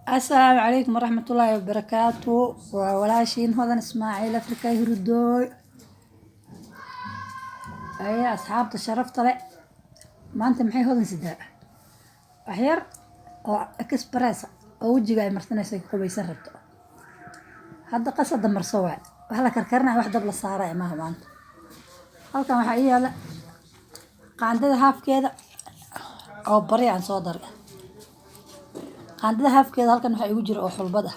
Asalaamu calaykum waraxmatullaahi wabarakaatu. Waa walaashiin Hodan Ismaaciil Afrika Hurdooy. Ayaa asxaabta sharafta leh, maanta maxay Hodan sidaa? Wax yar oo express oo wejiga ay marsanayso, ay ku qubaysan rabto. Hadda qasada marso waay, wax la karkarinaya, wax dab la saaraya maaha maanta. Halkan waxaa ii yaala qaandada haafkeeda oo bari aan soo daray. Qaandada haafkeeda halkan waxaa igu jira oo xulbad ah.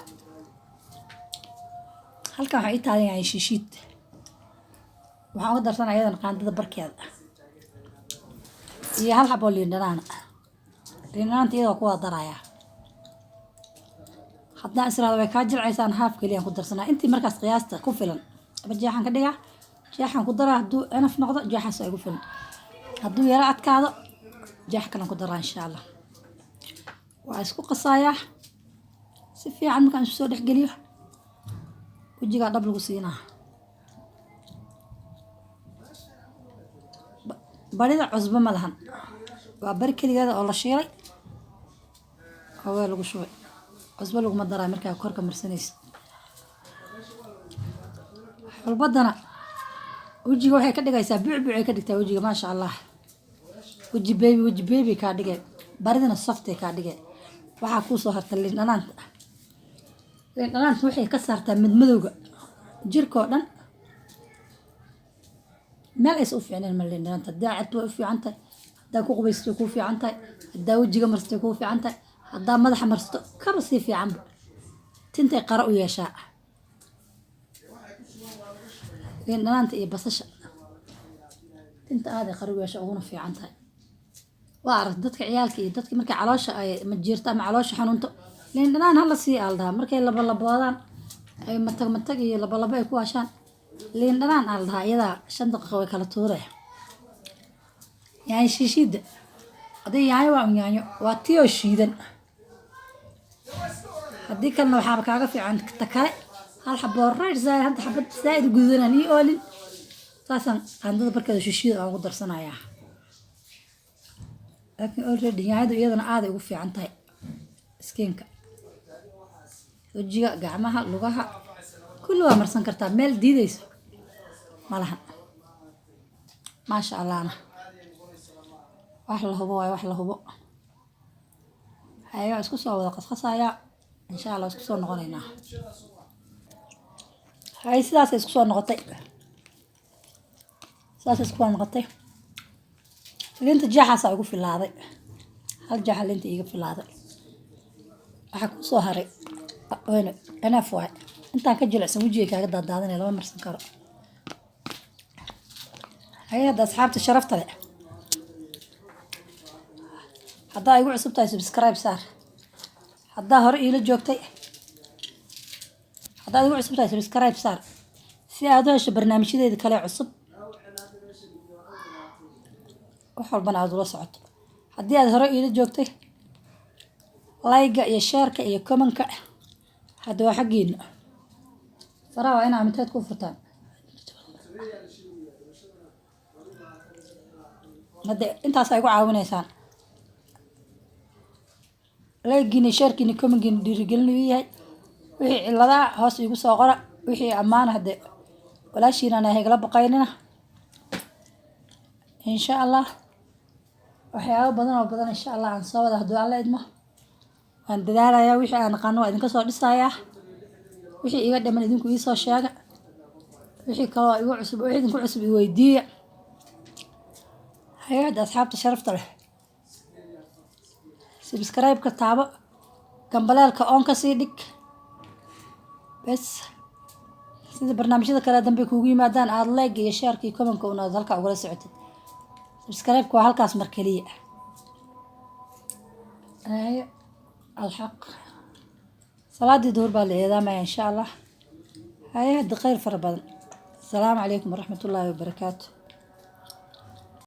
Halkan waxaa ii taagan yahay shishiid. Waxaan uga darsanaya iyadan qaandada barkeeda iyo hal xabo liin dhanaana. Liin dhanaanta iyada waa ku wada darayaa. Haddaan israado way kaa jilcaysaan, haaf keliyaan ku darsanaa. Intii markaas qiyaasta ku filan aba jeexan ka dhigaa, jeexan ku daraa. Hadduu enough noqdo, jeexaas waa igu filan. Hadduu yaro adkaado, jeex kalan ku daraa, insha Allah. Waa isku qasayaa si fiican. Markaan isku soo dhexgeliyo, wejigaa dhab lagu siinaa. Barida cusbo ma lahan, waa bari keligeeda oo la shiilay oo weel lagu shubay. Cusbo laguma daraa markaa korka marsanaysid. Xulbadana wejiga waxay ka dhigaysaa bucbucay ka dhigtaa wejiga, maasha Allah. Weji baby, weji baby kaa dhigay. Baridana softay kaa dhigay. Waxaa kuu soo harta liin dhanaanta. Liin dhanaanta waxay ka saartaa madmadowga jirka oo dhan. Meel aysa u fiicneen ma liin dhanaanta. Haddaa cabto way u fiican tahay, haddaa ku qubaystay kuu fiican tahay, haddaa wejiga marsatay kuu fiican tahay, haddaa madaxa marsato kaba sii fiicanba. Tintay qara u yeeshaa liin dhanaanta iyo basasha. Tinta aaday qara u yeesha, uguna fiican tahay. Waa aragta dadka ciyaalka iyo dadka markay caloosha ay majiirto ama caloosha xanuunto, liin dhanaan hala sii aldahaa. Markay labalaboodaan, ay matag matag iyo labalabo ay ku hashaan, liin dhanaan aldahaa. Iyadaa 5 daqiiqo way kala tuuraya. Yaanyo shiishiida haddii yaanyo waa un yaanyo, waa tiyoo shiidan. Haddii kalena waxaaba kaaga fiican ta kale, hal xaboo red zaaid, hadda xabad zaaid u guduudanaan ii oolin. Saasaan qaandada barkeeda shishiida aan ugu darsanayaa. Laakiin already yaanyadu iyadana aaday ugu fiican tahay skinka, wejiga, gacmaha, lugaha, kulli waa marsan kartaa. Meel diideyso ma lahan, maasha Allahna. Wax la hubo waayo, wax la hubo. Haye, waa isku soo wada qasqasayaa, insha Allah isku soo noqonaynaa. Hay, sidaasay isku soo noqotay, sidaasay isku soo noqotay. Liinta jeexaasaa igu filaaday, hal jeexa liinta iiga filaaday. Waxaa kuu soo haray enough waay. Intaan ka jilicsan wejiga kaaga daadaadanaya, lama marsan karo. Haye, hadda asxaabta sharafta leh, haddaa igu cusub tahay, subscribe saar. Haddaa hore iila joogtay, haddaad igu cusub tahay, subscribe saar si aad u hesho barnaamijyadeeda kale cusub, wax walbana aada ula socoto. Haddii aad hore iila joogtay, like-ga iyo share-ka iyo comment-ka hadda waa xaggiina. Faraha waa inaa miteed ku furtaan. Hadda intaas ay igu caawinaysaan. Like-giina, share-kiina, comment-giina dhiirigelin uu yahay. Wixii ciladaa hoos iigu soo qora. Wixii ammaana hadde walaashiinana higala baqaynina, insha Allah. Waxyaabo badan oo badan, insha Allah, aan soo wada hadduu Alla idmo. Waan dadaalayaa. Wixii aan aqaano waa idinka soo dhisayaa. Wixii iga dhiman idinku iisoo sheega. Wixii kaloo igu cusub, wixii idinku cusub i weydiiya. Hay-adda asxaabta sharafta leh, subscribe-ka taabo, gambaleelka on ka sii dhig bes, sida barnaamijyada kale dambe kuugu yimaadaan, aada like iyo share-ka iyo comment-ka un aad halkaa ugala socotid. Subscribe-ka waa halkaas mar keliya. Haye, alxaq salaadii duhur baa la eedaamaya, insha Allah. Haye, hadda khayr fara badan. Asalaamu calaykum waraxmatullaahi wabarakaatu.